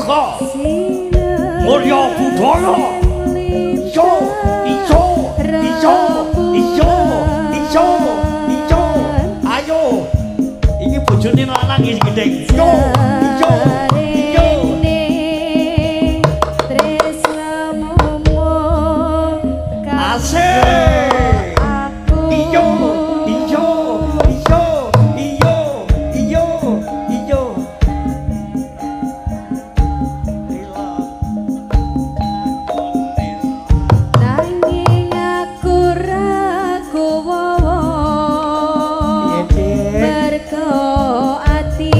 Warga Mulya Budaya. Ijo ijo ijo ijo ijo ijo. Ayo. Iki bojone lanang iki gedhe. Yo ijo ijo. Asik. Ijo ijo ijo ijo ijo ijo. Nanging aku ra kuwowo mergo ati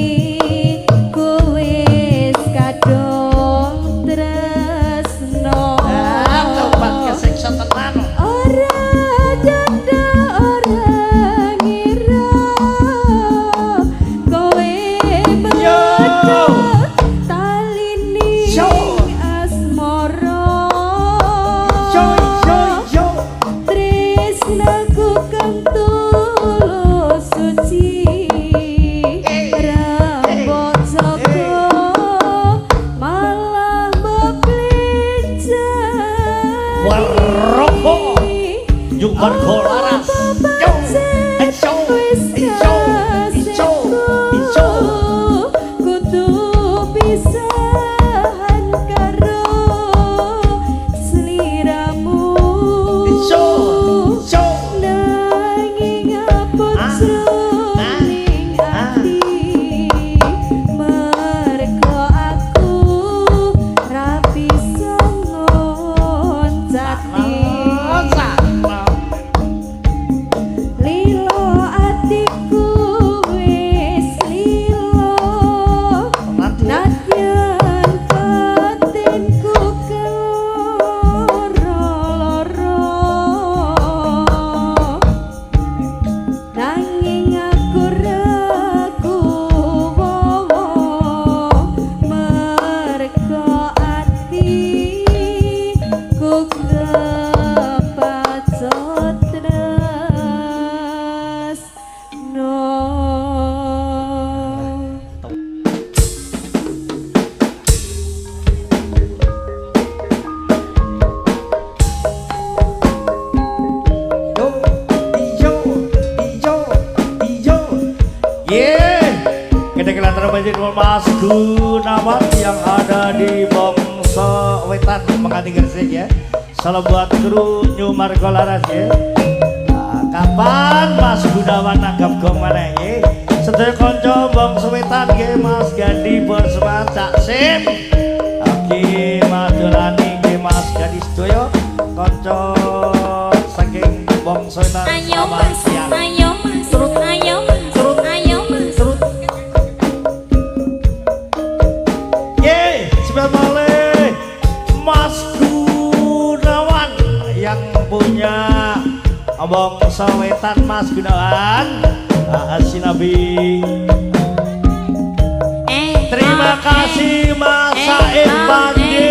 ku wis kadung tresno. Ah, tobat kesiksa tenan. Ora janda ora ngira kowe medhot taline Yo. asmara. Yo yo yo. Tresnaku kang tulus suci rambut jaga malah meplecani. Warga Yung warga laras. Yo ijo ijo ijo ijo. Kudu pisahan karo sliramu. Ijo ijo. Nanging apot Ah, jroning ah, ati mergo aku ra bisa ngoncati. Lilo atiku wis lilo nadyan batinku keloro-loro. Nanging aku ra kuwowo mergo atiku kepacut tresno. Yo yo yo yo. Yeah. Kita kelantaran banjir Mas Gunawan yang ada di Bongso Wetan Menganti Gresik ya. Salam buat kru New Margo Laras ya. Nah, kapan Mas Gunawan nanggap gong maneh nggih? Sedaya kanca Bongso Wetan nggih Mas Gandhi Bosma Cak Sim. Oke, Mas Dolani nggih Mas Gandhi sedaya kanca saking Bongso Wetan. Ayo Selamat mas, siang. ayo mas, ayo mas, ayo mas. Terus. Ye, sebelah malih Mas Gunawan yang punya Bongso Wetan Mas Gunawan. Sinabi. Terima kasih Mas Said Pandi.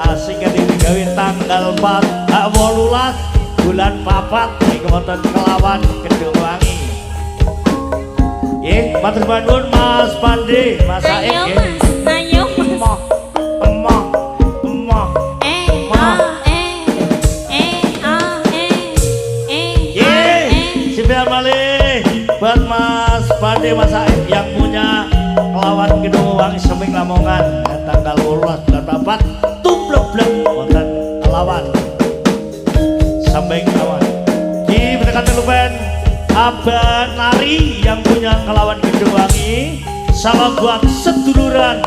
Asing digawe tanggal 4 18 bulan 4 iki wonten Kelawan Kedungwangi. Nggih, matur nuwun Mas Pandi, Mas Said Ayo nggih. mas, ayo mas. Emoh, emoh, emoh. E Ma. A E E A E E A Yeay, E. spesial malih buat Mas Pandi, Mas Said yang punya Kelawan Kedungwangi Seming Lamongan tanggal 18 bulan 4 tumblek-blek wonten Kelawan Seming Lamongan. Ki menekan lupen Abah Nari yang punya Kelawan Kedungwangi. Salam buat seduluran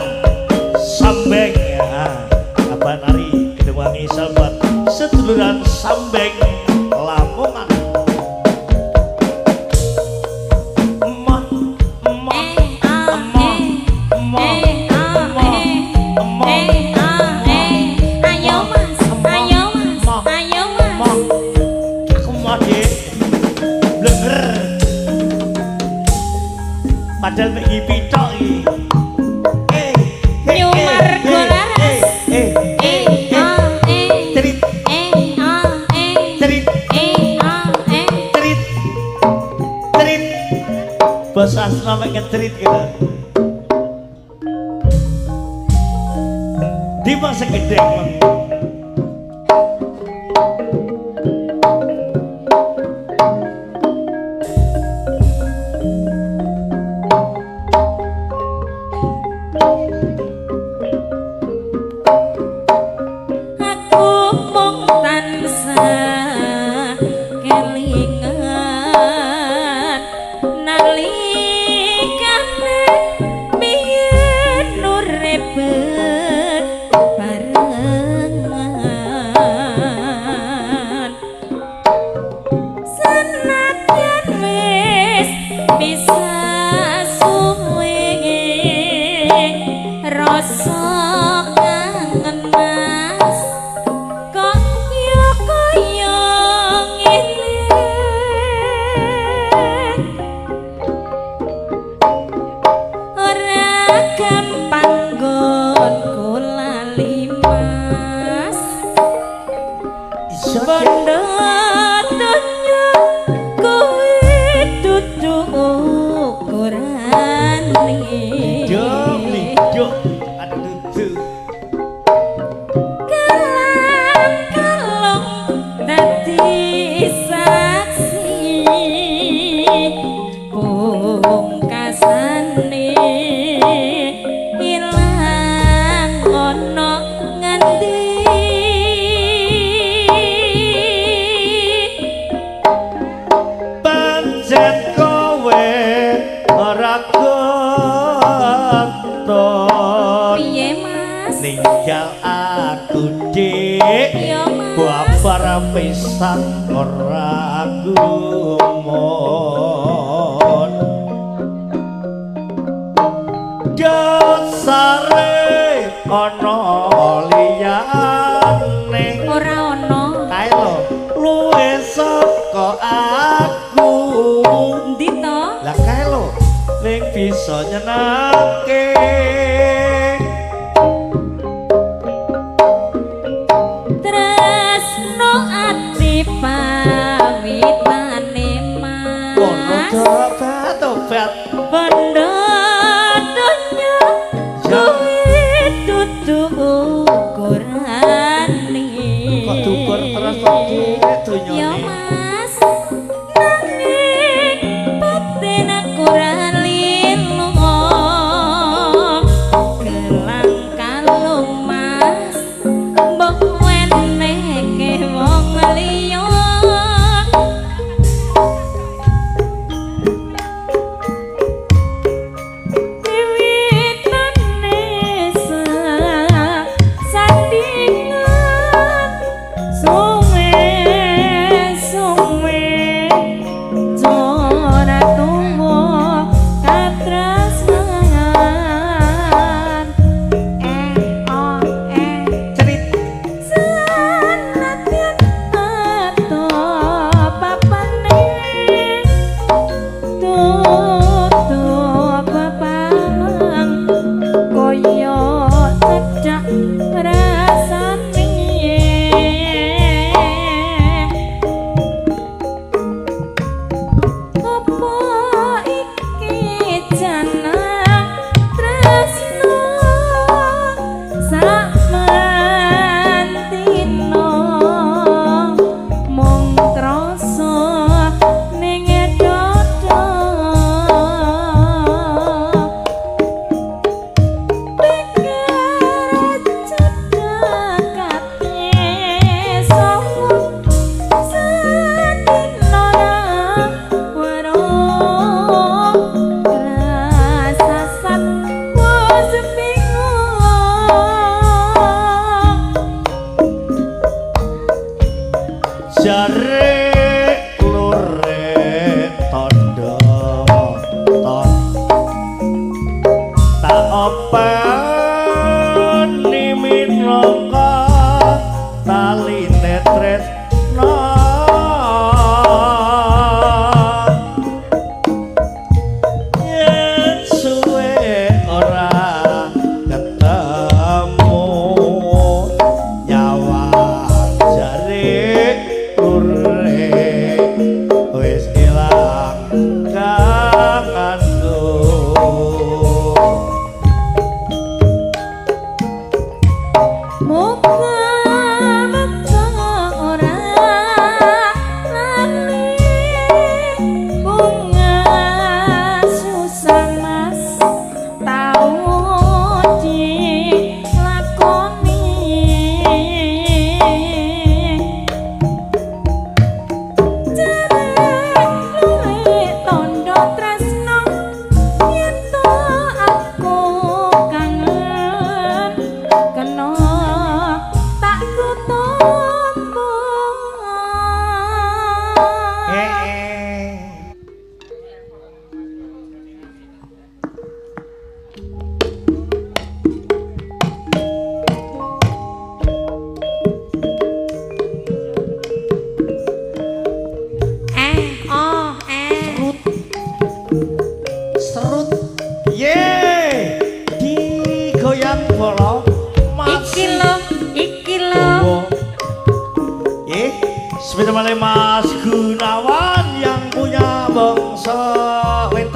Sambeng ya. Abah Nari Kedungwangi, salam buat seduluran Sambeng Lamongan. Emah, emah, E A emah, E emah, E A emah, E emah, E A E. Ayo mas, ayo mas, Emah. ayo mas. Emah. Aku mau Dik. Blenger. Padahal mek ngipi tok iki. Eh, eh, New eh, Margo eh, Laras. Eh, E eh, A eh. E Cerit, E A E cerit, E A E. cerit. Cerit. Bos Asma mek ngecerit gitu. Endi mong segedheng mong. Aku mung tansah kelingan nalikane biyen urip barengan, senadyan wis bisa suwe rasa kangen Mas kok yo kaya ngene, ora gampang nggonku lali Mas. Iso Bondo donya kuwi dudu ukurane. Lido, aduh dudu. Kelang kalung dadi saksi pungkasane ilang ana ngendi. Pancen kowe ora keton Piye Mas? ninggal aku dik, Ya Mas. babar pisan ora gumun. Dasare ana liyane Ora ana. Kae lho luwe saka aku. Endi to? Lah kae lho ning bisa nyenengke. Tresno ati pawitane Ngono Mas. tobat tobat. Bondo donya Ya. kuwi dudu ukurane. Kok dukur terus to Dik donyane. Ya Mas, nanging batin aku ra lilo. Gelang kalung Mas, mbok wenehke wong liya.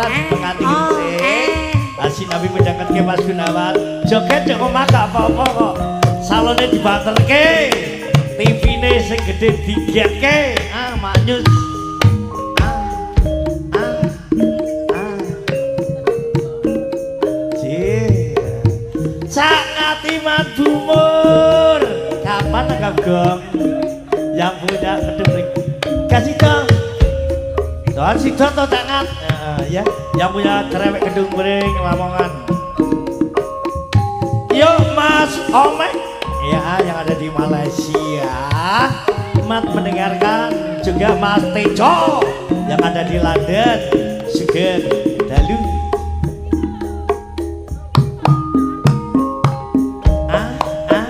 Selatan Pengati Gresik. Asinabi medangketke Mas Gunawan. Joget jek omah gak apa-apa kok. Salone dibanterke. TV-ne sing gedhe digetke. Ah, maknyus. Ah. Ah. Ah. Jih. Cak Ngatiman Bumur. Kapan nanggap gong? Yang punya kedung kasih dong. Soal sido to Cak Ngat. Ya, yang punya cerewek Kedung Bering Lamongan. Yuk Mas Omek. Ya, yang ada di Malaysia. Mat mendengarkan juga Mas Tejo yang ada di London. Sugeng dalu. Ah ah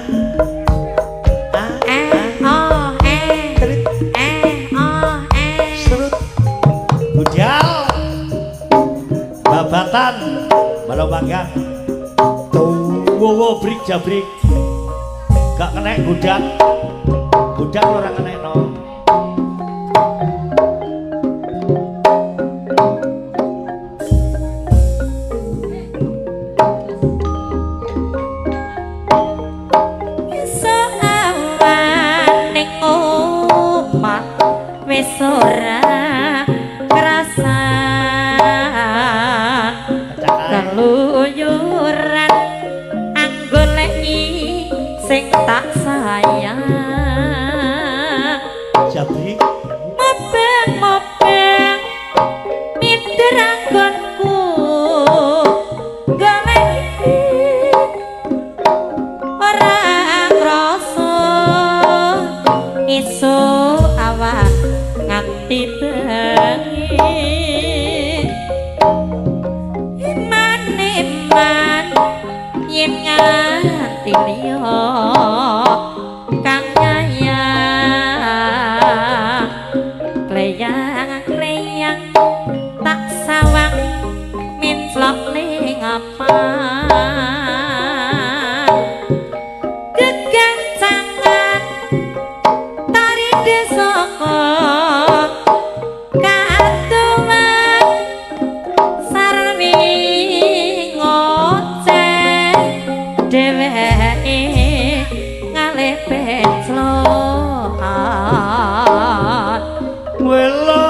ah Eh oh eh Terit eh oh eh serut budal babatan Balong tuwo brik jabrik gak kena budak budak ora kena no. Iso awan ning omah wis ora kerasan keluyuran anggoleki sing tak sayang jabrik mobeng-mobeng minder anggonku goleki ora krasa iso awan nganti bengi iman-iman yen nganti liya kang nyayang kleyang-kleyang tak sawang minclok ning apa gegancangan tari desaka kadowan sarwi ngoceh dheweke ngalih peclokan welo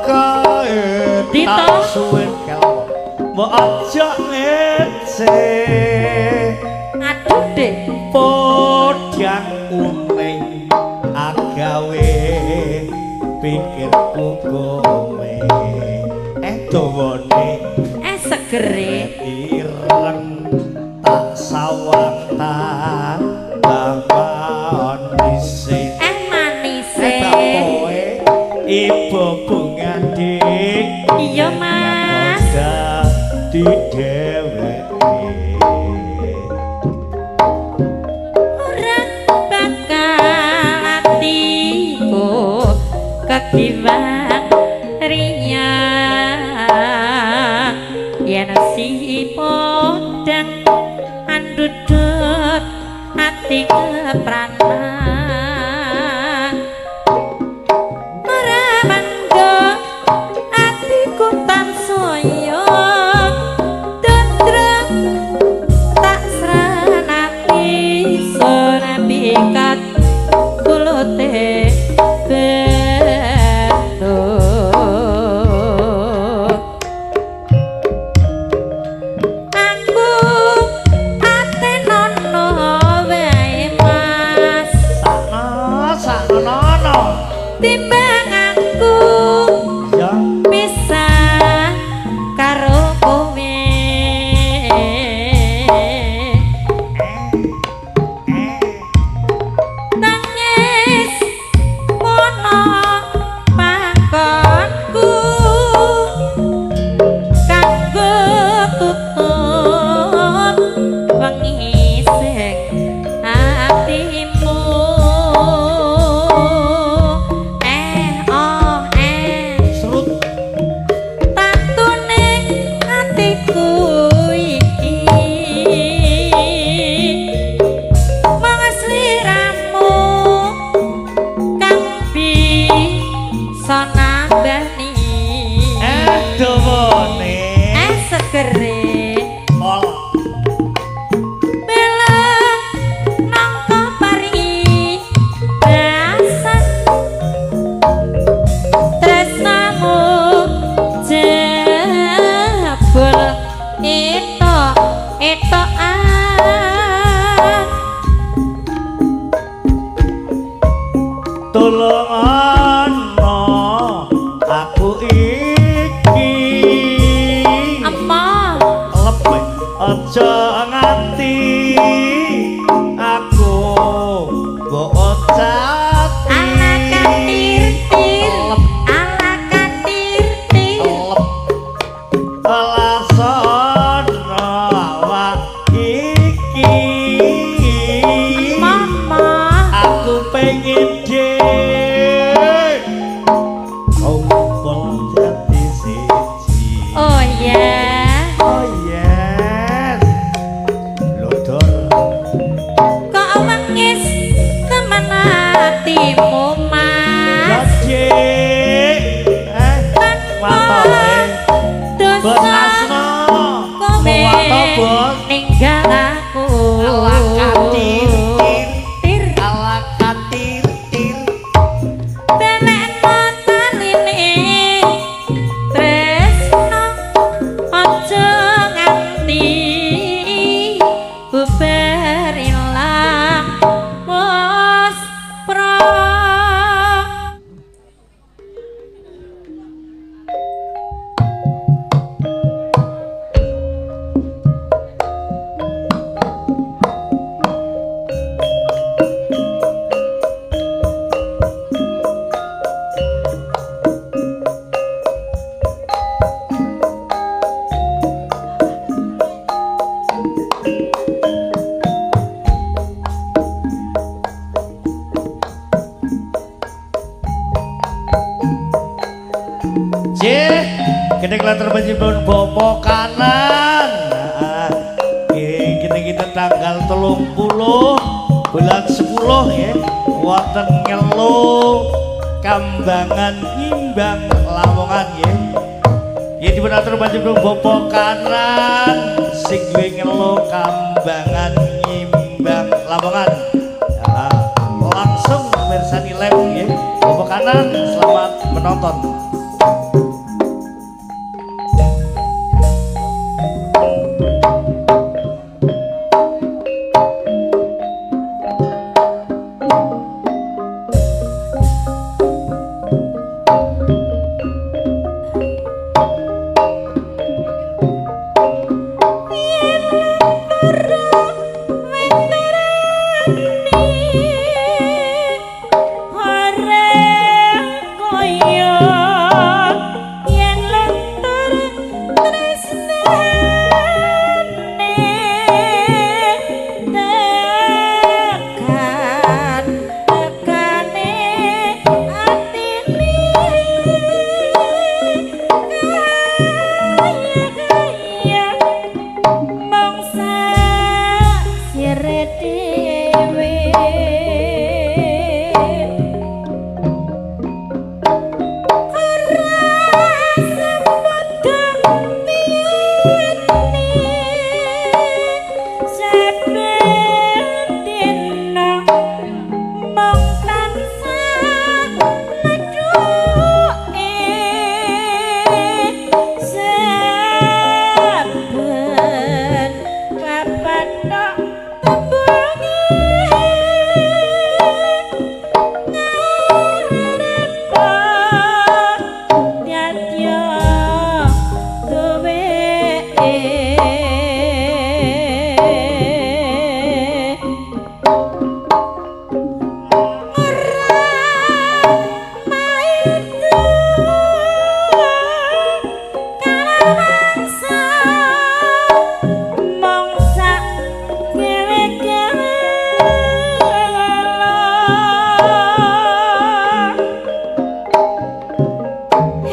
kae Dito. tak suwen kelok mbok aja ngece aduh deh podang kuning agawe pikirku gome dawane segere ireng tak sawang tak manise manise kowe ibu bunga dik iya Mas dadi dheweke ora bakal atiku kekiwang riya yen si podang andudut ati kepranan ora mangga atiku tansaya tentrem tak sranati sorapikat kulute bentuk aku atenono wae Mas sakno saknono timbang aku ya pisah karo kowe nangis mono pangkonku kanggo tutup wengi sing atimu oh serut tatune atiku iki mung sliramu kang bisa nambani dawane iki. Ama Lebih aja nganti aku mbok ocati. Ala katir-tir, ala katir-tir. Alasan awak iki. Mama Aku pengen dek kumpul dadi siji. Oh ya. Oh yes. Lodor. Kok wengis temen atimu Mas? Dik. Watone. Bos Dosa Asno. kowe Wato bos. ninggal aku. Ala katir tir. Tir. Ala katir tir. Belekno taline tresno aja nganti bubar ilang muspra. J, kene klater panjenengan Bapak kanan. Nah, kita tanggal 30 bulan 10 ya. Wonten Ngelo Kambangan Nyimbang Lamongan ya. Ya dipun atur panjenengan Bapak kanan sing duwe Ngelo Kambangan Nyimbang Lamongan. Nah, langsung mirsani live ya. Bapak kanan selamat menonton.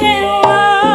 Hello.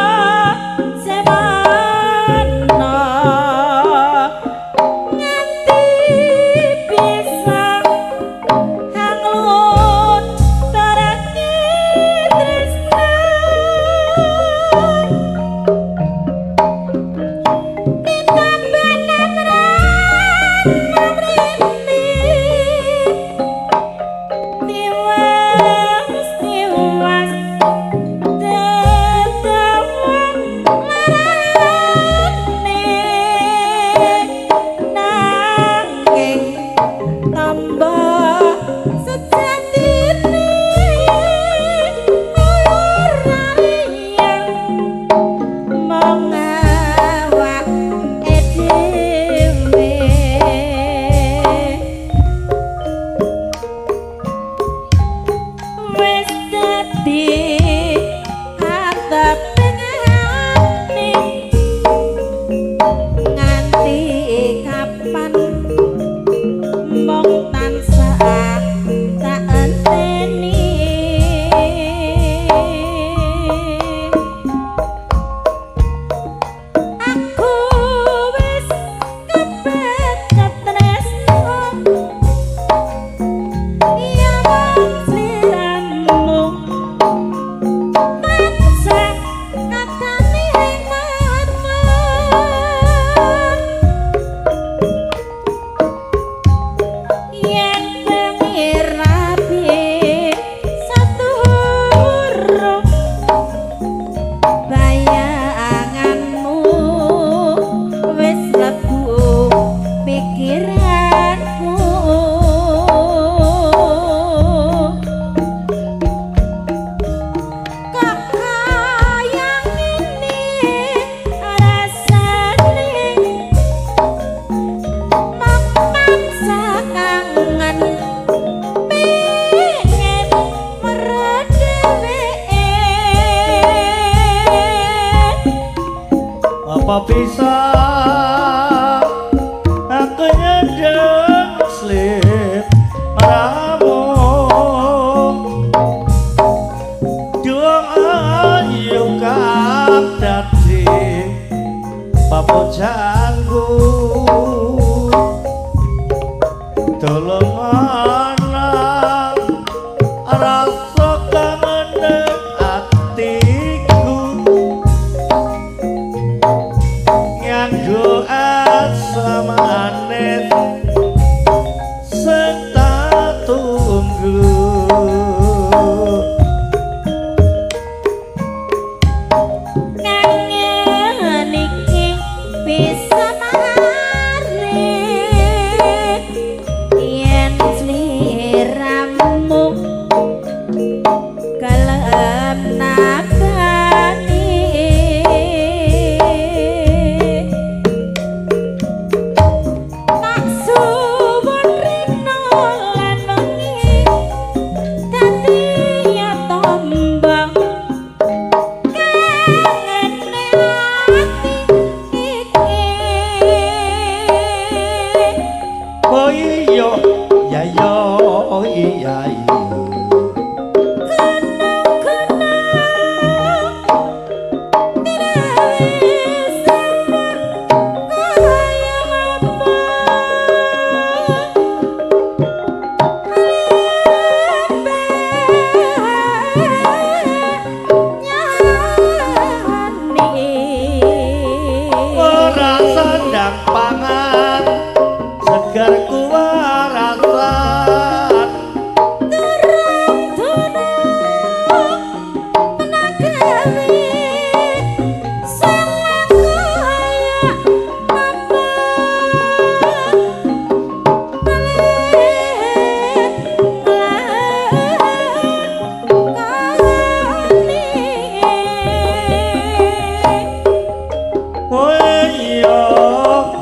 Bisa aku nyedeng sliramu Dung ayu kang dadi papujanku Tulung ana rasa kangen atiku nganggo asmane sing tak tunggu Kangen iki bisa mari yen sliramu gelem nagani tak suwun rina lan wengi dadi ya tombang kangene ati iki. Oh iya ya yo iya iya Ora sandang pangan seger kuwarasan Oh iya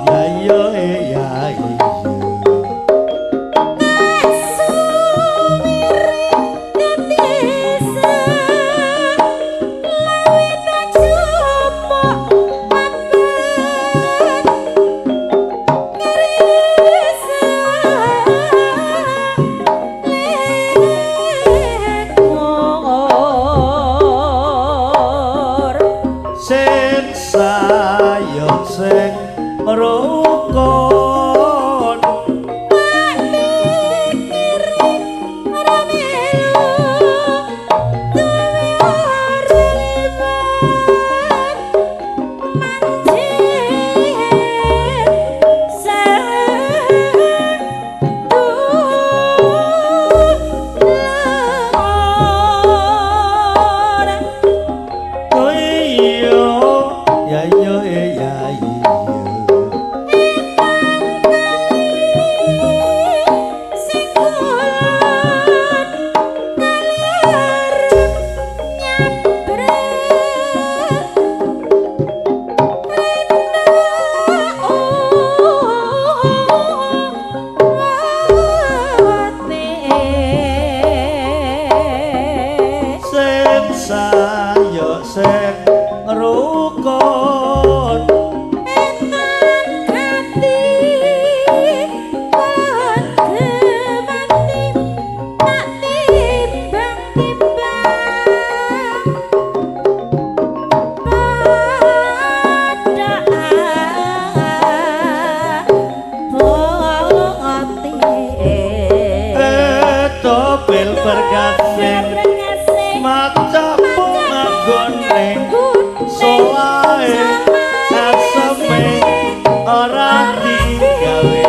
ya iya ya iya Sing sayur sing rukun Oh iya ya iya ya iya Sing sayur sing rukun Topil bergasing maca pungagone solahe aseme ora digawe-gawe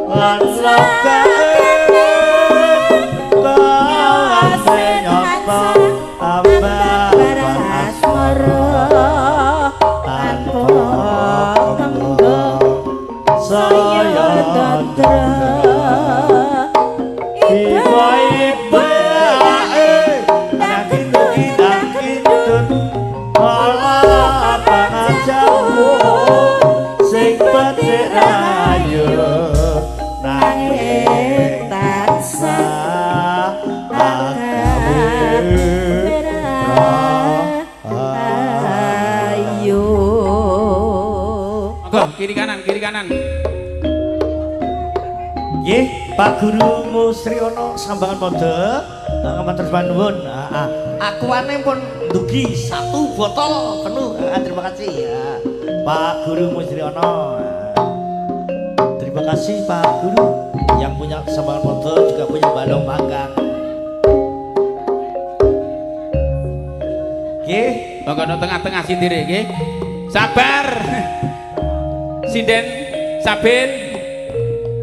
lan lokake kawase nyata ambar asmara tanpa kanggo saya sing becik rayu nanging tansah agawe. Ayo. Monggo kiri kanan, kiri kanan. Nggih, Pak Guru Musriono Sambangan Mode. Matur nuwun. Heeh. Akuane pun dugi 1 botol penuh. Terima kasih ya. Pak Guru Musriono. Terima kasih Pak Guru yang punya Sambangan Mode juga punya balong panggang. Nggih, monggo no tengah-tengah sindire nggih. Sabar. Sinden Sabin.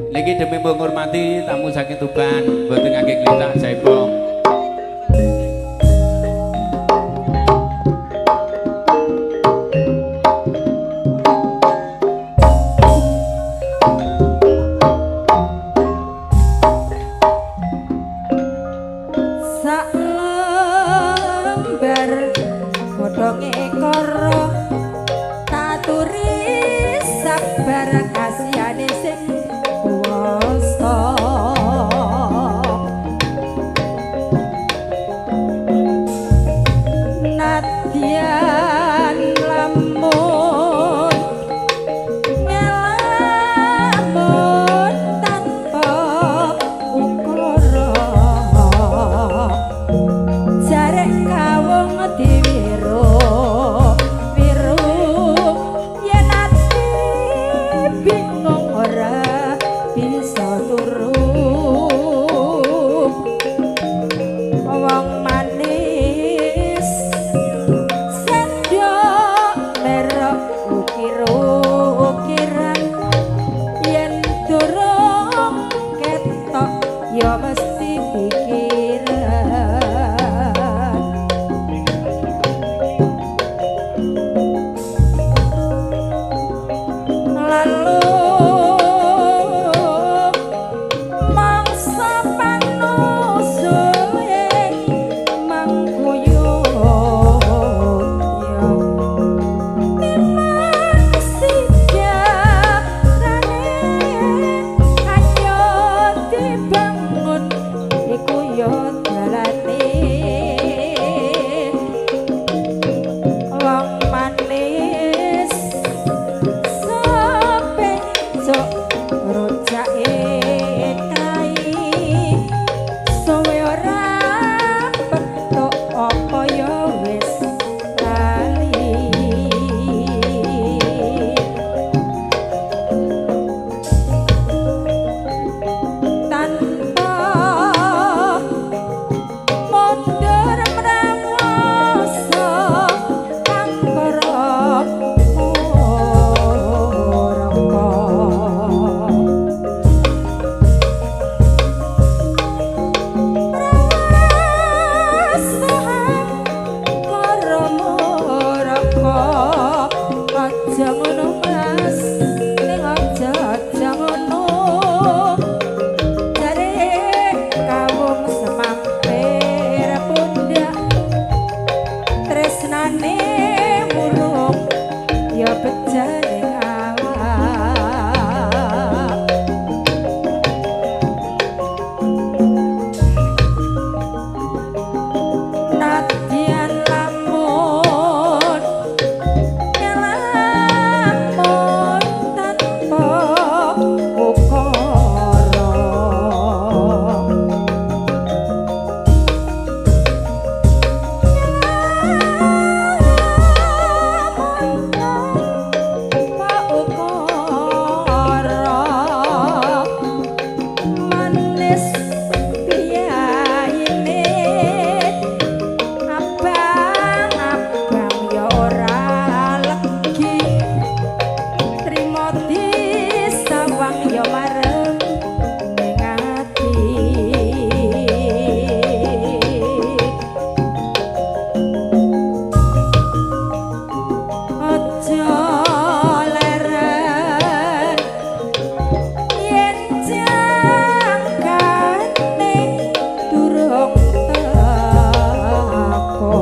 Niki demi menghormati tamu saking Tuban, mboten ngangge klithak jaipong. Sak lembar godhonge karo taturi sabar kasihane sing kuwasa. Nadyan lamun ngelamun tanpa ukara, jarek kawung diwiru wiru yen ati bingung ora bisa turu. Wong manis sendok merok ukir-ukiran, yen durung ketok ya mesti pikiran. Lalu mangsa panusuhe mangkuyut ya memang sejarane ayo dibangun iku ya dalane. Wong manis sepencok rojake kai suwe ora petuk apa ya wis lali. Tanpa mundur mrawasa angkara murka. Mrawasa angkara murka. Aja ngono Mas, ning aja aja ngono. Jare kawung semampir pundak, tresnane murung ya bejane awak. Nadyan lamun ngelamun tanpa ukara, ngelamun tanpa ukara, manis piyayine abang-abang ya ora legi, trimo disawang ya marem ning ati. Aja leren yen jangkane durung teko.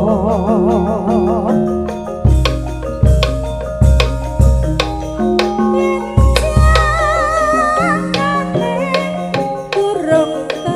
Yen jangkane durung teko.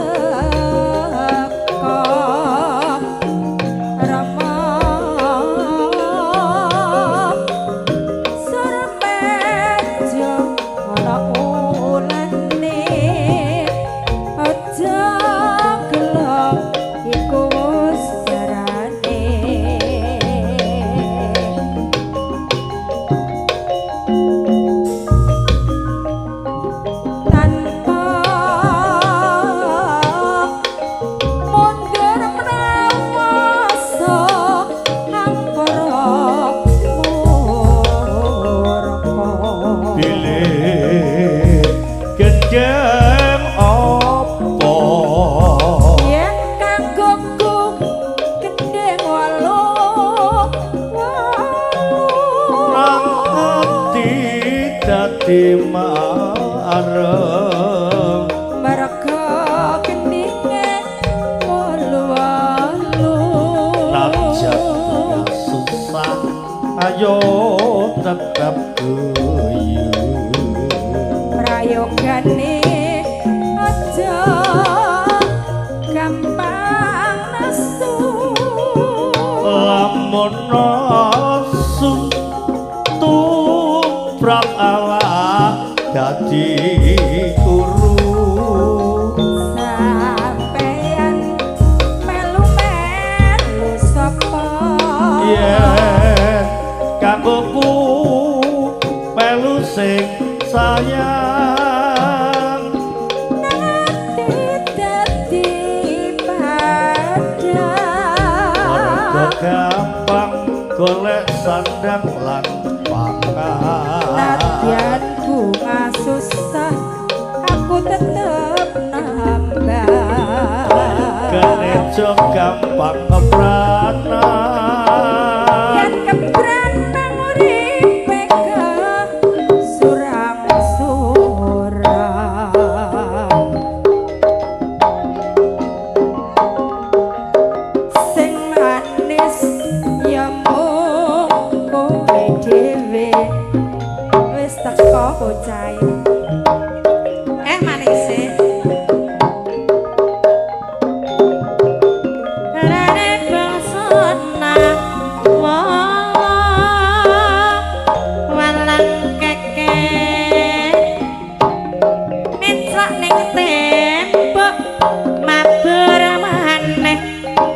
dadi mareng merga gendinge wolu-wolu. Najan susah ayo tetep guyu prayogane aja gampang nesu. Lamun nesu tumrap Allah dadi kuru. Sampeyan melu-melu sapa? Yen kanggoku melu sing sayang nanti dadi padang. Mergo gampang golek sandang lan pangan. Nadyan bunga susah aku tetep nambah. Genejo gampang kepranan. Yen kepranan uripe surang surang. Sing manis ya mung kowe dhewe. Wis teko bocah manise. Rane pesona walang keke menclok ning tembok mabur maneh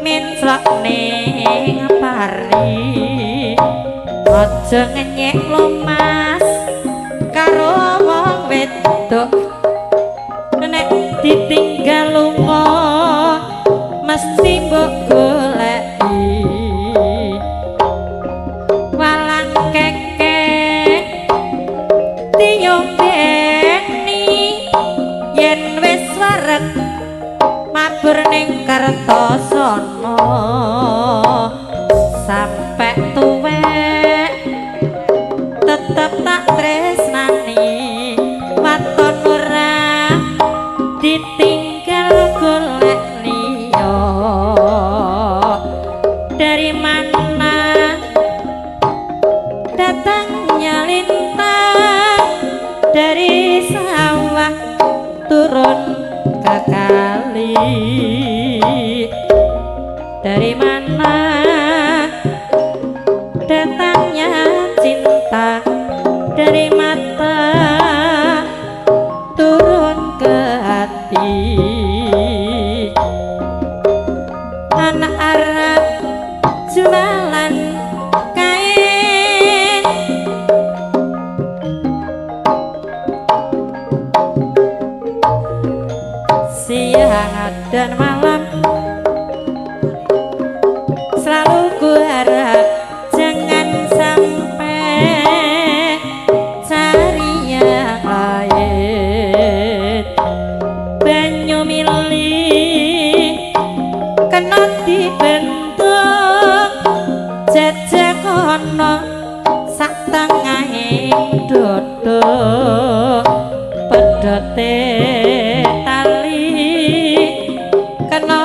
menclok ning pari. Aja ngenyek lo mas karo wong wedok nek ditinggal lunga mesti mbok goleki. Walang keke diyombeni yen wis wareg mabur ning Kertosana sampe tuwek tetep tak tresnani waton ora ditinggal golek liya. Dari mana datangnya lintang dari sawah turun ke kali. Dari mana datangnya cinta dari mata turun ke hati. Anak Arab jualan kain siang dan malam selalu ku harap jangan sampai cari yang lain. Banyu milih kena dibentuk jejak ana sak tengahe dodo pedote tali kena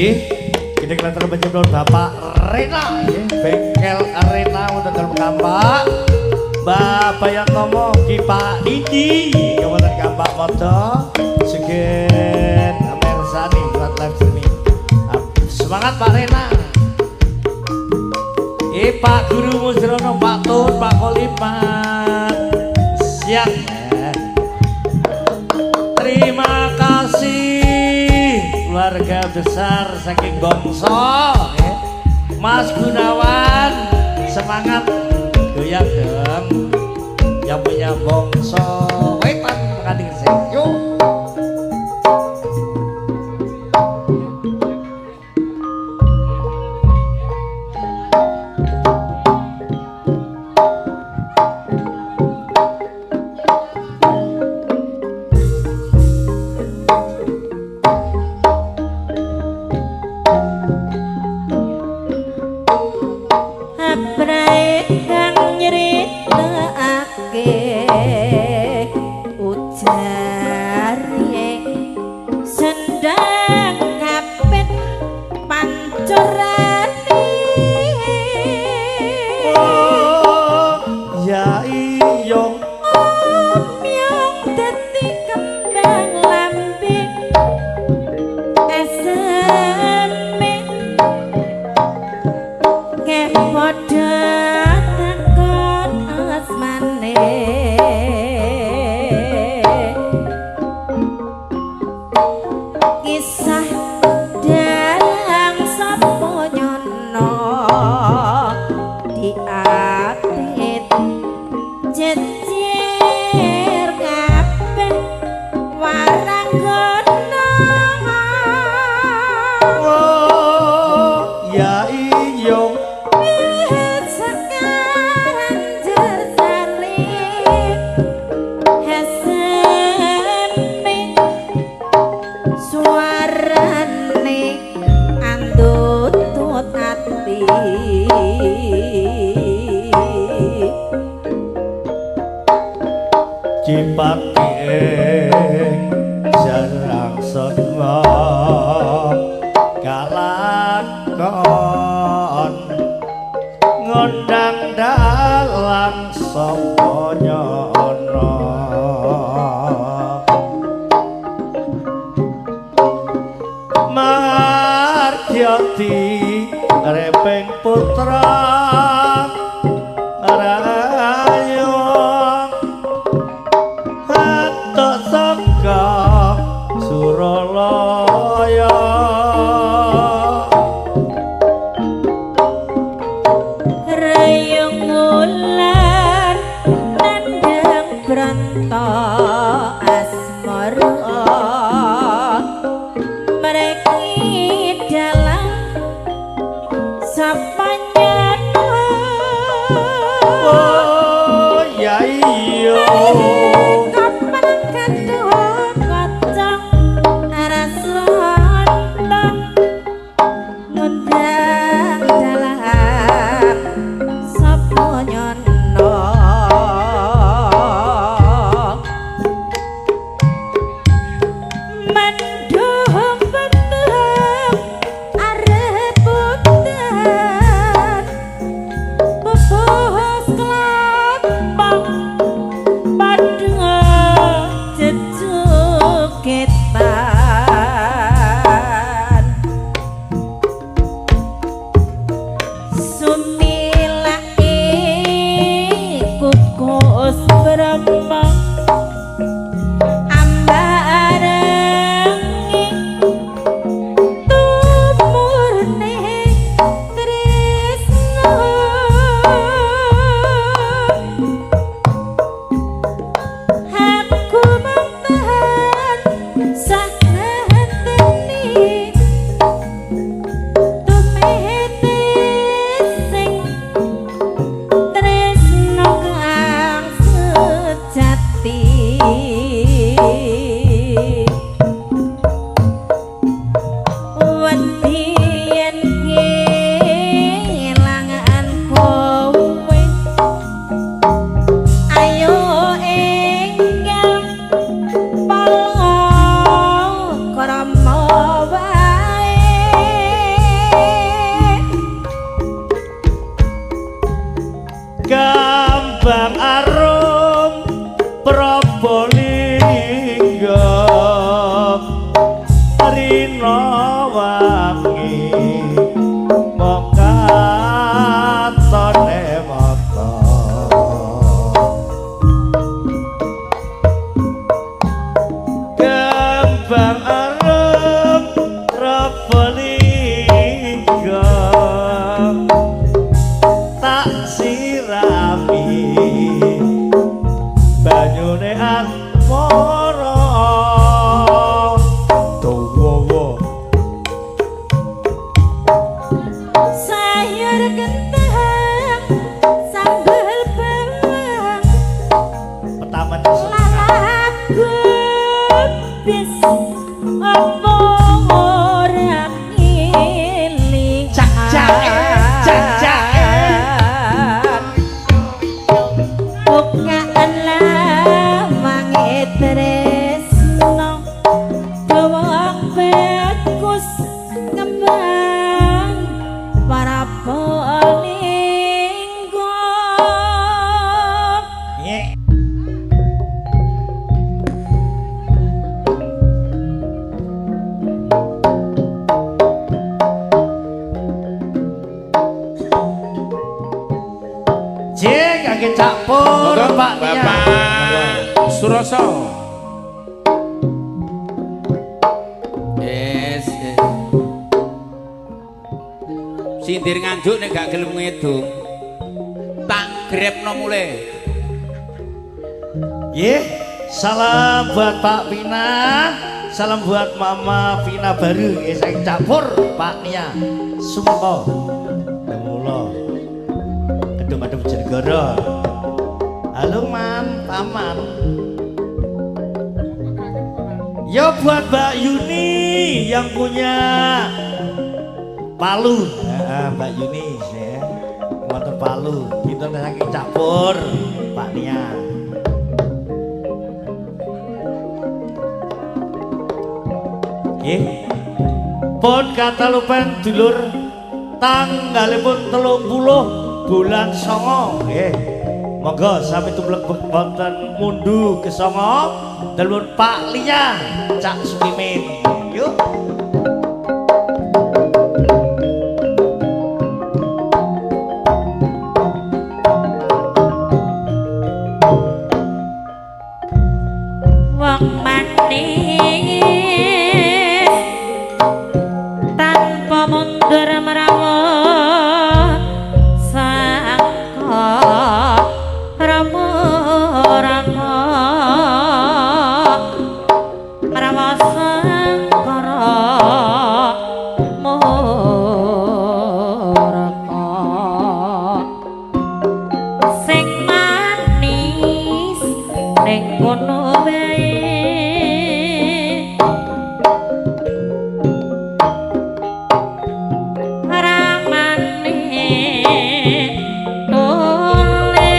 Nggih, kita kelihatan menjemput Bapak Rena nggih, bengkel Rena wonten dalem Kampak. Mbak Bayang Tomo Ki Pak Didi wonten Kampak Modo. Segen mirsani buat live streaming. Semangat Pak Rena. Pak Guru Musrono, Pak Tun, Pak Kolimat. Siang. Terima kasih keluarga besar saking Gongso. Mas Gunawan, semangat goyang dong. Yang punya Bongso Wetan Mengading Resik. Yuk. But Jejer kentang sambel bawang Petaman lalap bis apa ora ngeling. Cak cak cak cak. Bukaan lawange tresno wong bagus kembang para polinggo. Nggih. Jeng kangge Cak Pur, Monggo Pak Nia. Bapak Suroso. Yes, yes. Sindir Nganjuk nek gak gelem ngedung, tak grepno mulih. Nggih, salam buat Pak Pina, salam buat Mama Pina baru nggih saking Cak Pur, Pak Nia. Sumpo. Temula. Kedung Adem Bojonegoro. Halo Mam, Paman. Yo buat Mbak Yuni yang punya Palu. Mbak Yuni ya. Motor Palu. Kita saking Cak Pur, Pak Nia. Nggih. Pun katalupen dulur tanggalipun 30 bulan 9 nggih. Monggo sami tumlebet wonten Mundu Kesanga dulur Pak Lia Cak Sukimin. Yuk. Wong manis tanpa mundur merawat sangka rama merawat sangkara murka sing manis ning kono wae ramane tole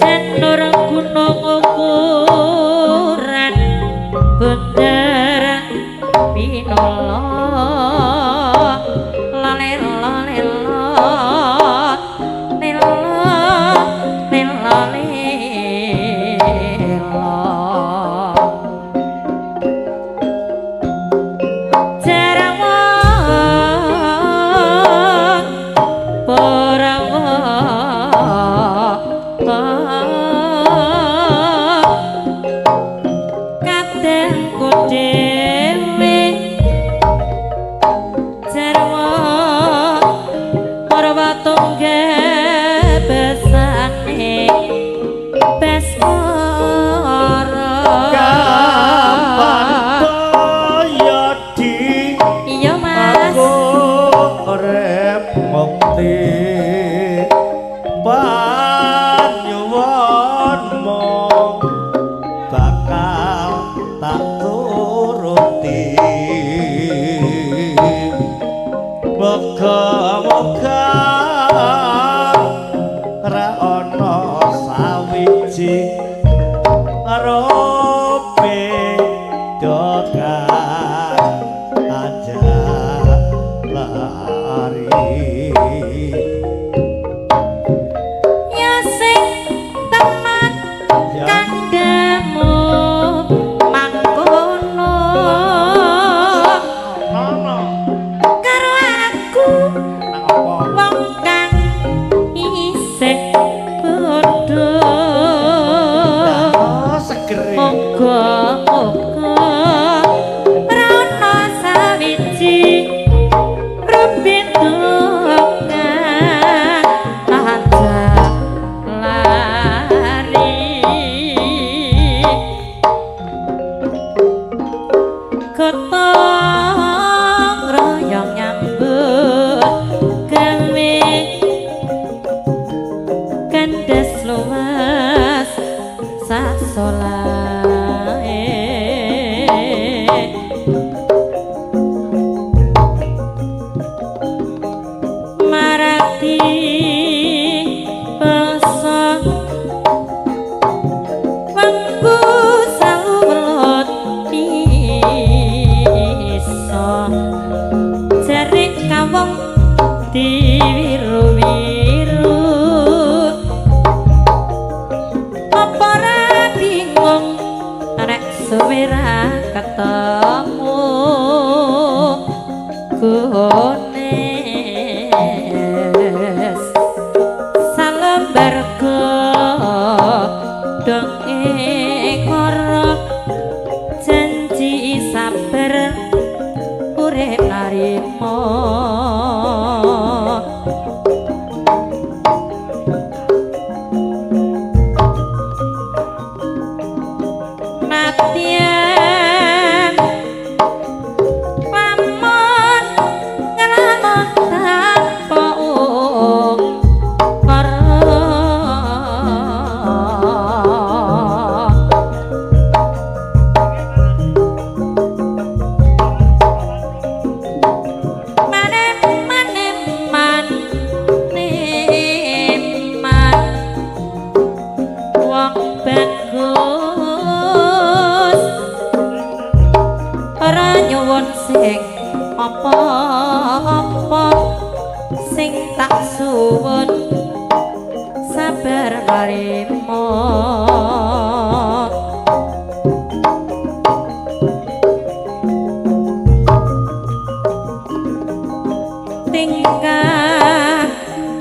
janur gunung ukuran bener pinolo lale lale lelo lelo lelo Jarawa porawa kadangku dhewe jarwa para tunggal besane Baskara. Kapan kaya di Iya Mas. aku urip mukti panyuwunmu bakal tak turuti. Moga-moga ra ana sawiji rope kang aja lari. Ya sing teman Ya. kandhamu mangkono Nono karo aku nang apa? wong Diwiru-wiru apa ora bingung nek suwe ra ketemu gones salembar godhong ekor janji sabar urip narimo. Nadyan lamun nglamun tanpa ungkara manem-manem wong bagus ora nyuwun sing apa-apa sing tak suwun sabar narimo. Tingkah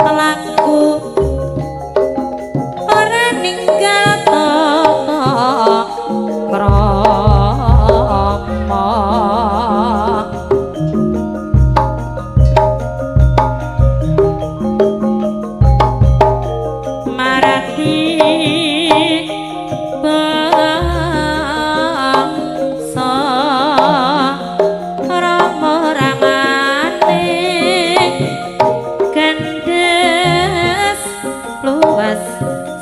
laku ora ninggal tata krama marati bangsa rama ramane gandes luas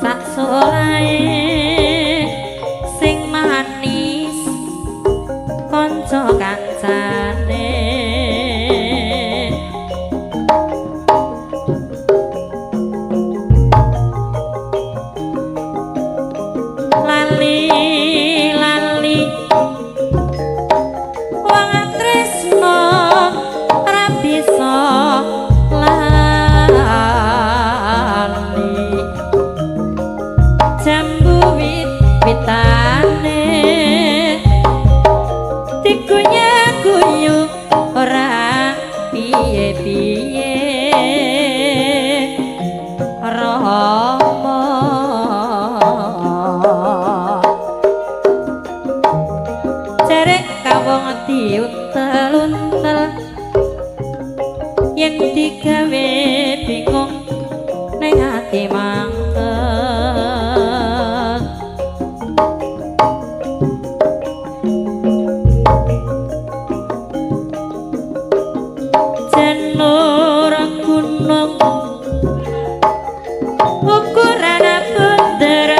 sak solahe sing manis kanca kancane. Lali lali wong tresno ora bisa lali jambu wit witane digunya-guyu ora piye-piye Rama cerek kawong diuntel-untel yen digawe bingung ning ati mangkel. Janur gunung ukuran bunder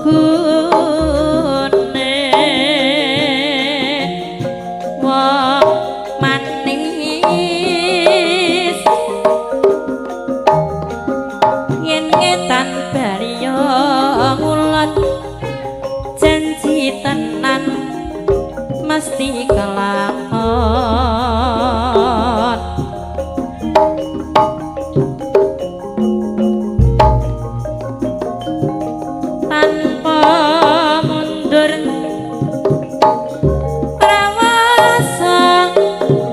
salugune wong manis yen ngetan bariyo ngulon janji tenan mesti kelakon. Tanpa mundur rawasa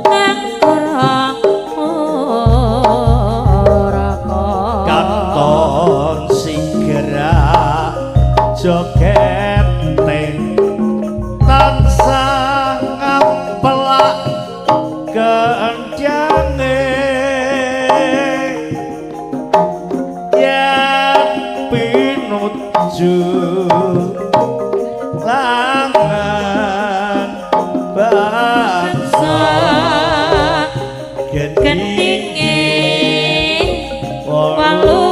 angkara ora. Katon sigra jogete tansah ngampelak kendhange yen pinuju langan bangsa Gendinge walu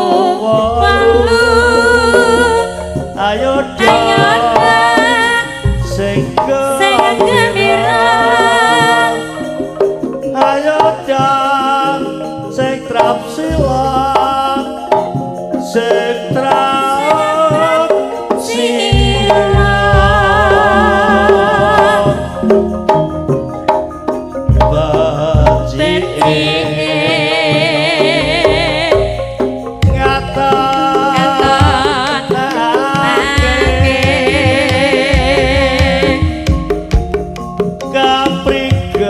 walu ayo ayo sing sing gembira ayo dong sing trapsi ilang sing trap sira becike ngatonake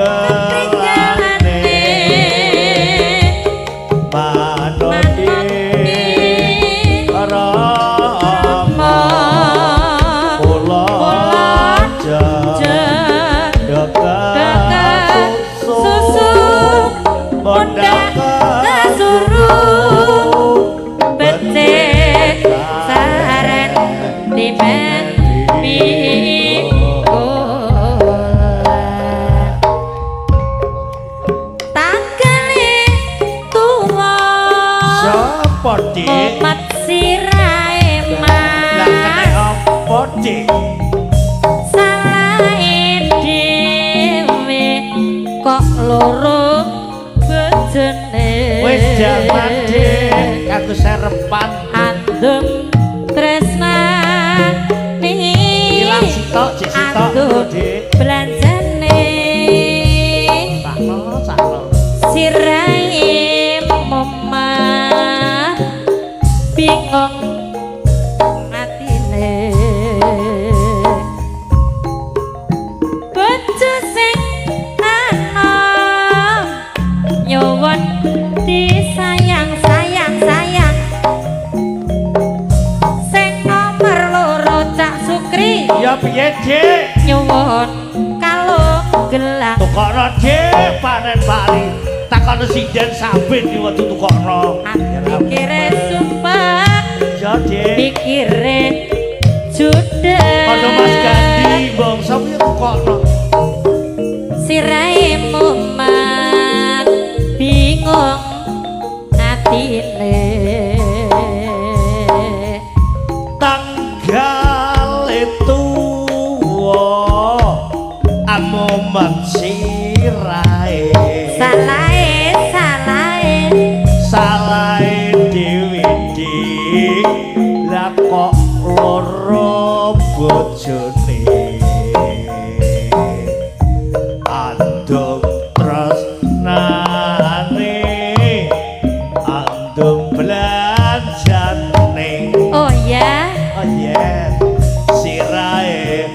kaprigelane manoti rama kula dekat susu mondhak kasuru becik saren timen pikulan tanggale tuwa sapa Dik? Mumet sirahe Lah kene mas apa Dik? Salahe dhewe kok loro bojone Wis jaman Dik, kanggo serepan andum tresnane ilang sitok jek sitok andum Dik. belanjane Sakno sakno. sirahe mumet bingung atine bojo sing anom nyuwun disayang sayang sayang sing nomor loro Cak Sukri Ya piye Dik? nyuwun kalung gelang Tukokno Dik panen bali. Takono sinden sabin iki wetu tukokno. pikire sumpah Ya Dik. pikire judes Padha Mas Gandhi bangsa piye tukokno. sirahe mumet bingung atine Tanggale tuwa amomat sirahe. salahe salahe Salahe dhewe Dik. Lah kok loro bojone. Andum tresnane, andum belanjane. Oh ya Oh yeah, sirahe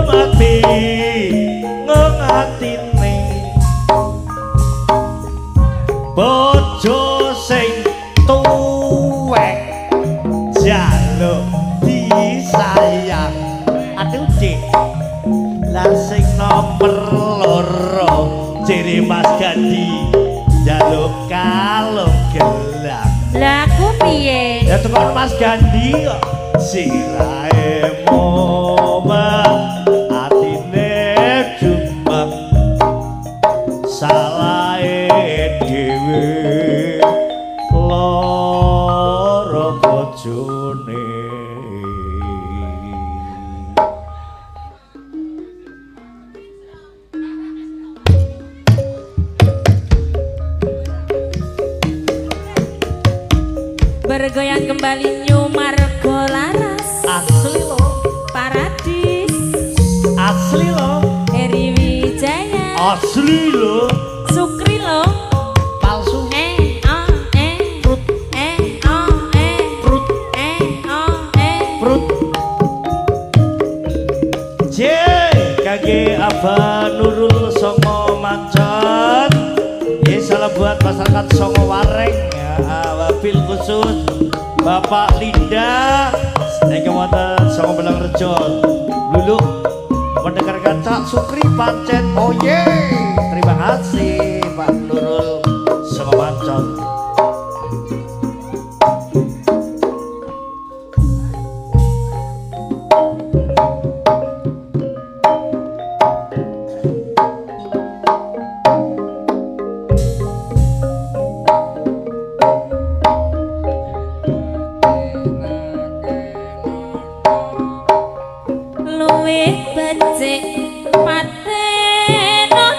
mati ngatine bojo sing tuwek jaluk disayang. Aduh Dik, lah sing nomor loro ciri Mas Gandhi jaluk kalung gelang. Lah aku piye Ya tukang Mas Gandhi kok sirahe momen atine jumek salahe dhewe loro bojone. Bergoyang kembali New Margo Laras Asli lo, Paradis asli lo, Heri Wijaya asli lo, Sukri lo palsu eh oh eh prut eh oh eh prut eh oh eh prut. J kage Abah Nurul Songo Mancon. Ye salam buat masyarakat Songo Wareng ya, wabil khusus Bapak Linda ingkang wonten Songo Belangrejo. Luluk mendengarkan Cak Sukri pancen oye. Terima kasih Pak Nurul Songo Mancon. Luwih becik patenono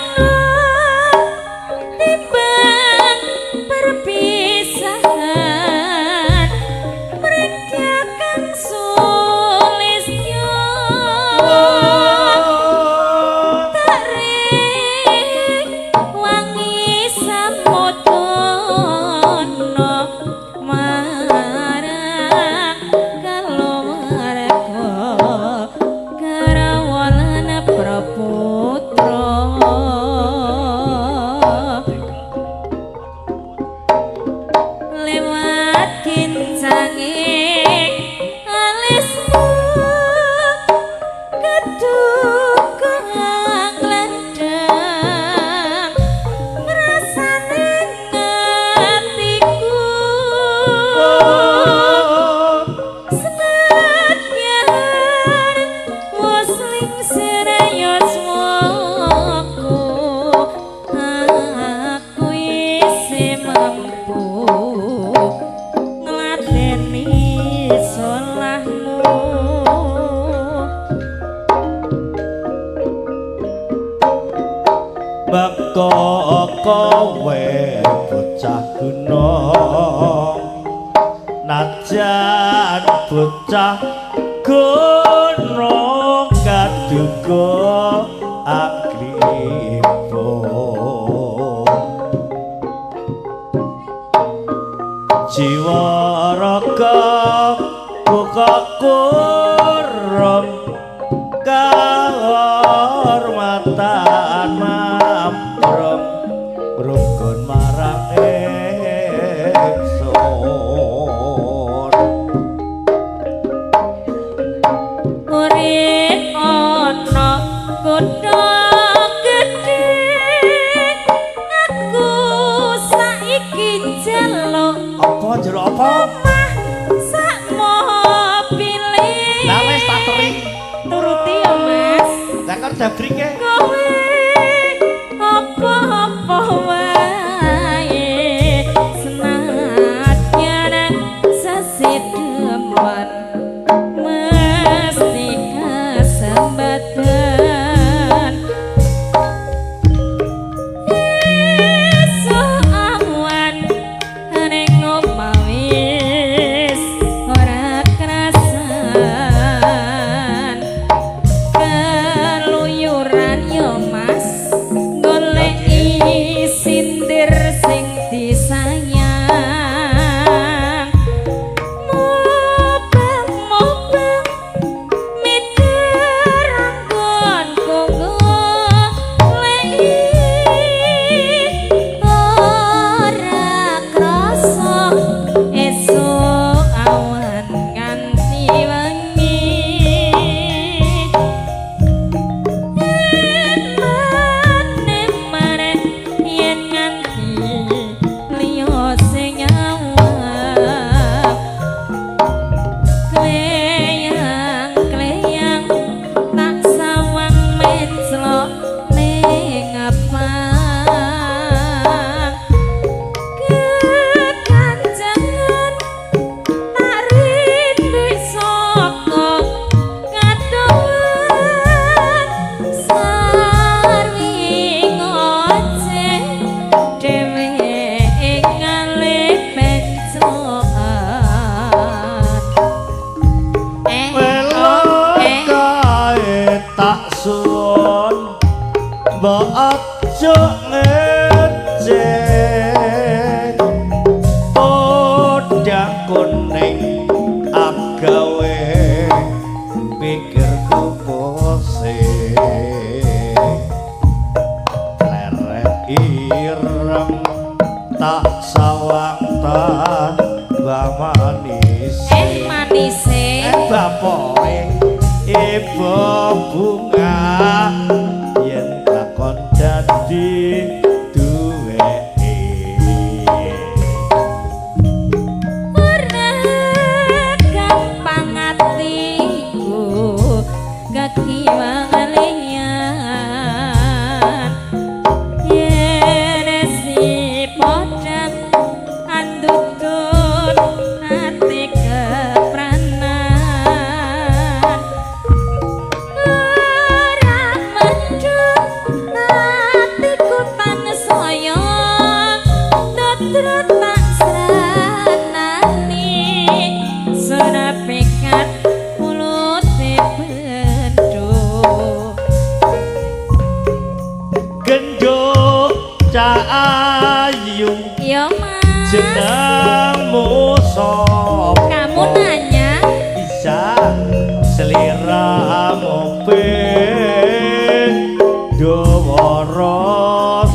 bocah gunung, najan bocah gunung kaduga angripun. Jiwa raga buka kurum kahormatan mamprung rukun marang ingsun. Urip ana kutha gedhe, aku saiki njaluk apa njero apa? Omah sak mobile. Lah wis tak teri. Turuti ya Mas. Lah kon jabrike. Kowe apa-apa wae senadyan sesideman mesti kesempatan. Esuk awan ning omah wis ora krasan, keluyuran yo Mas goleki sindir sing disayang. Mubeng-mubeng miter anggonku goleki, ora krasa esuk awan nganti wengi. Emane yen nganti liya sing nyawang, kleyang-kleyang tak sawang menclok ning apang. Kekancangan tak rindu saka kadohan, sarwi ngoceh dhewe ing ngalih penclokan. Eh, Welok eh. kae tak suwun mbok aja ngecek, podang kuning agawe pikirku pusing, leret ireng tak sawang tambah manis. Eh manise. Eh bapoke ibu bunga yen takon dadi duweke. Ora gampang atiku kekiwangan liyan, yen si podang andutut ati kepranan. Ora mendung atiku tansaya tetrut tak sranani, serapekat mulute bendho. Genduk cah ayu Ya Mas, jenengmu sapa? Kamu nanya bisa sliramu bendowara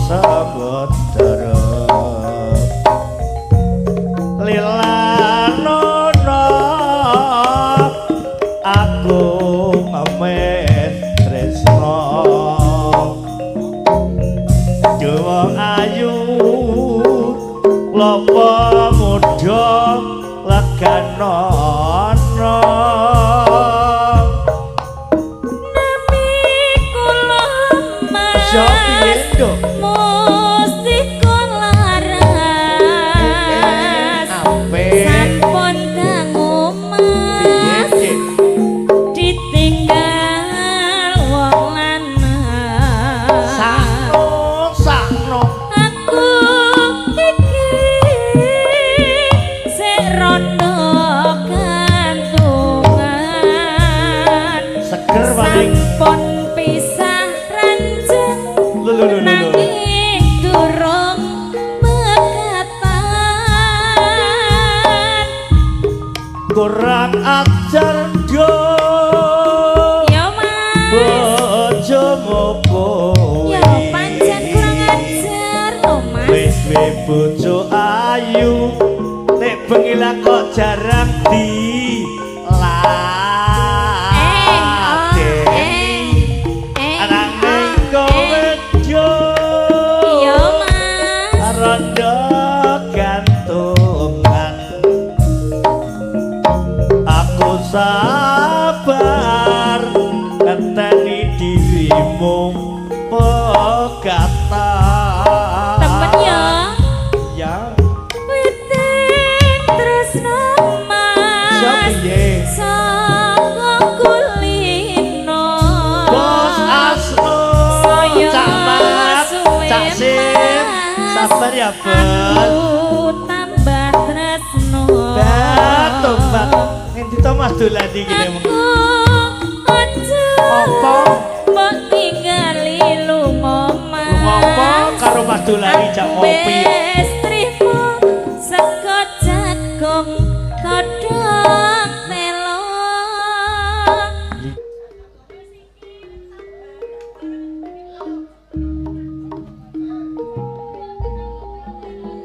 sebetara lilanono aku ngemet tresno dewa ayu lopo muda leganono. Nami kula Mas Yo piye, Nduk? Mustika laras Apik. sampun dangu Piye, Mas, Cik? ditinggal wong lanang. Sakno, sakno. Aku iki Kurang ajar do. Ya Mas. Bojomu kowe. Ya pancen kurang ajar to Mas. Wis bojo ayu nek bengi lah kok jarang di sabar ngenteni dirimu pegatan. Temen ya. Ya. Witing tresno Mas. Piye? Saka kulino. Bos Asno. Cak Mat, Cak Sim. Sabar ya, Bos. Aku tambah tresno. Tobat. Ngendi to Mas dolan iki kene? Aku aja. Apa? Mbok tingali lunga Mas. Lunga apa karo Mas dolani jak ngopi. Wis trimo saka jagung kodhok telo.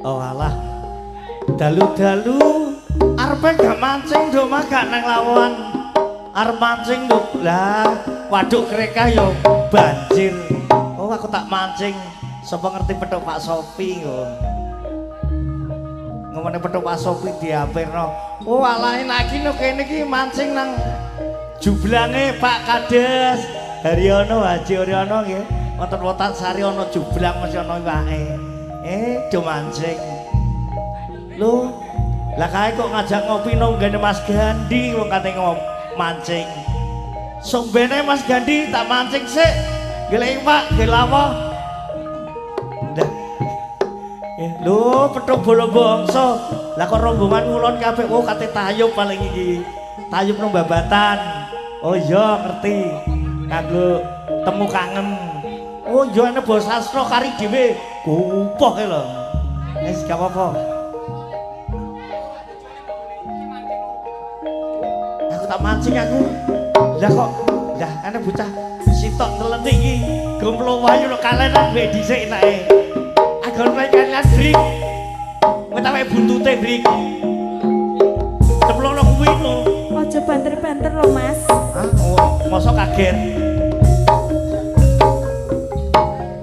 Oh alah. Dalu-dalu arepe gak mancing do mah gak nang lawan. Arep mancing lho. Lah, waduk Krekah yo banjir. Oh, aku tak mancing. Sapa ngerti petuk Pak Sopi kok. Ngomongane petuk Pak Sopi diapirno. Oh, alah enak iki no kene iki mancing nang jublange Pak Kades Haryono Haji Haryono nggih. Wonten Wotan Sari ana jublang mesti ana iwake. Do mancing. Lho, lah kae kok ngajak ngopi nang nggene Mas Gandhi wong kate mancing. Sombene Mas Gandhi tak mancing sik. Golek iwak, nggih lawuh. Ndah. Lho, petuk bolo bangsa. Lah kok rombongan ngulon kabeh oh kate tayub paling iki. Tayub nang babatan. Oh iya ngerti. Kanggo temu kangen. Oh iya ana Bos Sastro kari dhewe. Gopoh e lho. Wis gak apa-apa. Aku tak mancing aku. Lah kok lah ana bocah sitok telen iki gomplo wayu lho kalenan wae dhisik enake. Agon wae kalian brik. Wetame buntute brik. Ceplokno kuwi lho. Aja banter-banter lho Mas. Hah? Oh, mosok kaget.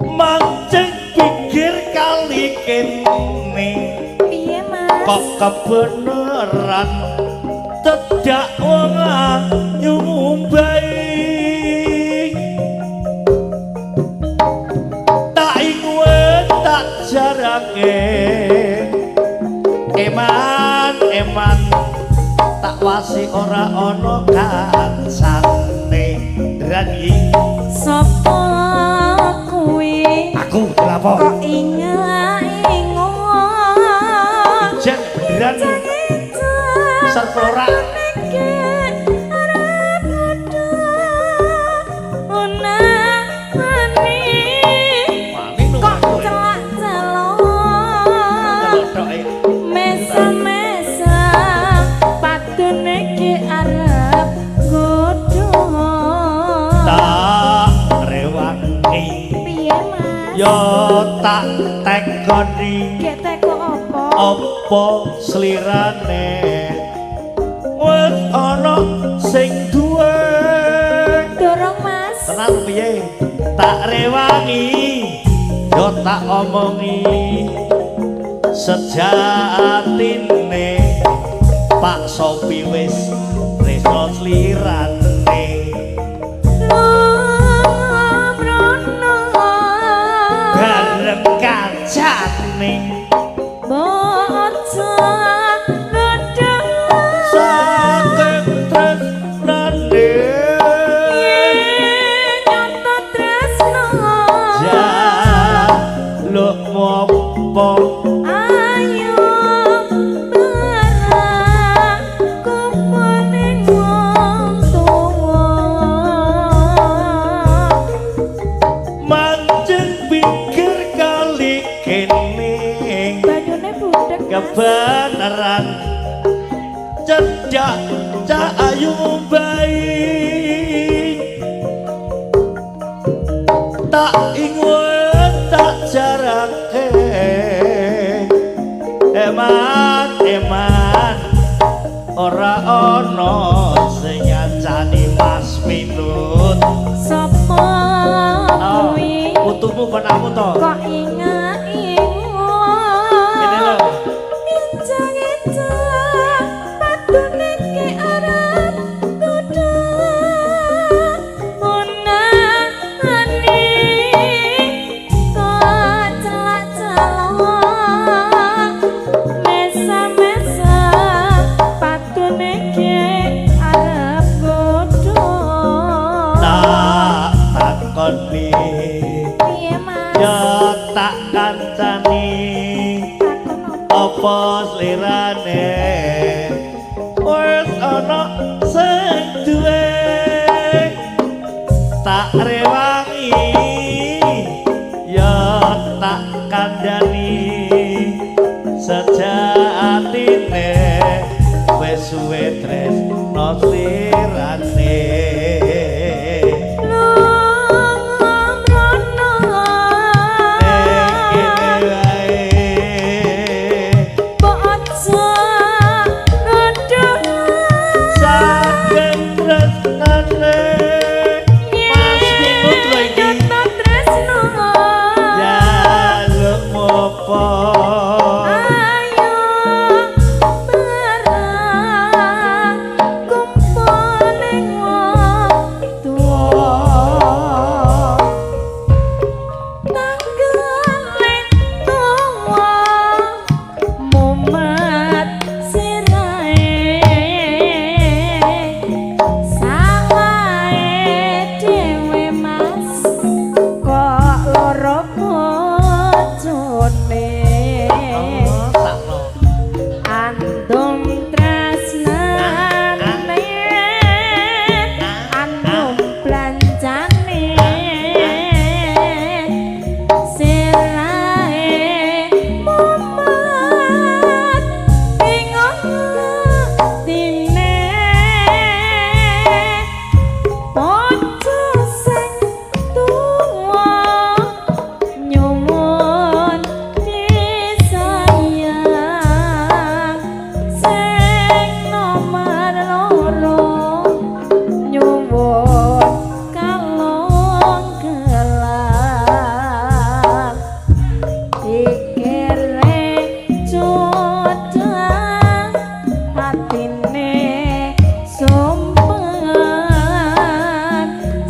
Mancing pinggir kali kene. Piye Mas? Kok kebeneran tedak wong ayu mumbai. Tak ingwe tak jarake. Eman eman tak wasi ora ana kancane. Dran iki sapa kuwi? Aku lapo? Kok inga-ingo? Jen beneran. Serta ora. Kok celak-celok mesa-mesa padune ki arep godho. Tak rewangi. Piye Mas? Yo tak tekoni. Gek teko apa? Apa slirane wis ana sing duwe. Dorong Mas. Tenan piye? Tak rewangi yo tak omongi sejatine Pak Sopi wis tresno slirane. Lumrono bareng kancane bocah godho saking tresnane nyoto tresno jaluk mopo ayo bareng kumpul wong tuwa mancing pinggir kali kene banyune budhek Mas. Kebenaran cedak Bocah ayu Mumbai tak ingun tak jarake. Eman eman ora ana sing ngancani Mas Minut. Sapa kuwi? Putumu kon aku to. Kok ingat-ingat. Ngene lho. Ngencang-ngencang padune ke arep godha. Munane kok celak-celok. Mesa-mesa padune ke arep godha. Tak takoni. Piye Mas? Ya tak kancani. Takon apa? Apa slirane wis ana sing duwe tak rewangi ya tak kandhani sejatine wis suwe tresno slirane. Lunga mrono. Ning kene wae Mbok aja ngandha. Saking tresnane Mas Minut lho iki. Yen tresno. Jaluk apa? Ayo bareng kumpul ning wong tuwa. Tanggale tuwa mumet sirahe. Salahe dhewe Mas kok loro bojone. Oh, sakno. Andum tresnane, andum blanjane, sirahe mumet bingung atine. Bojo sing tuwa nyuwun disayang, sing nomor loro nyuwun kalung gelang. Pikire jodoh atine sumpah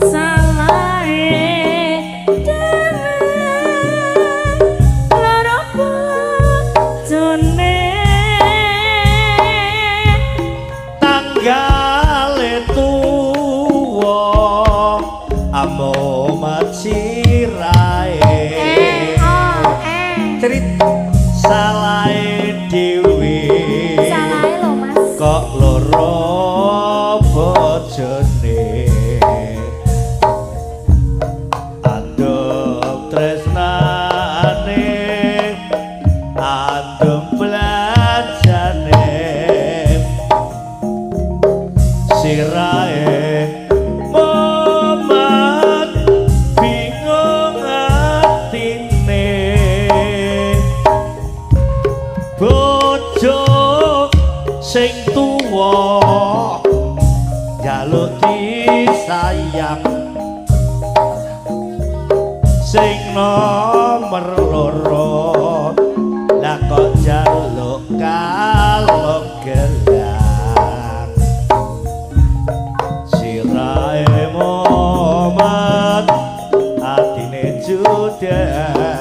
salahe dhewe loro bojone. Tanggale tuwa amomat sirahe. Eh oh eh. Cerit salahe dhewe Salahe lho Mas. Kok loro bojone. Andum tresnane andum belanjane sirahe momat bingung atine. Bojo sing tuwa njaluk disayang, sing nomor loro lah kok njaluk kalung gelang. Sirahe momat atine judas.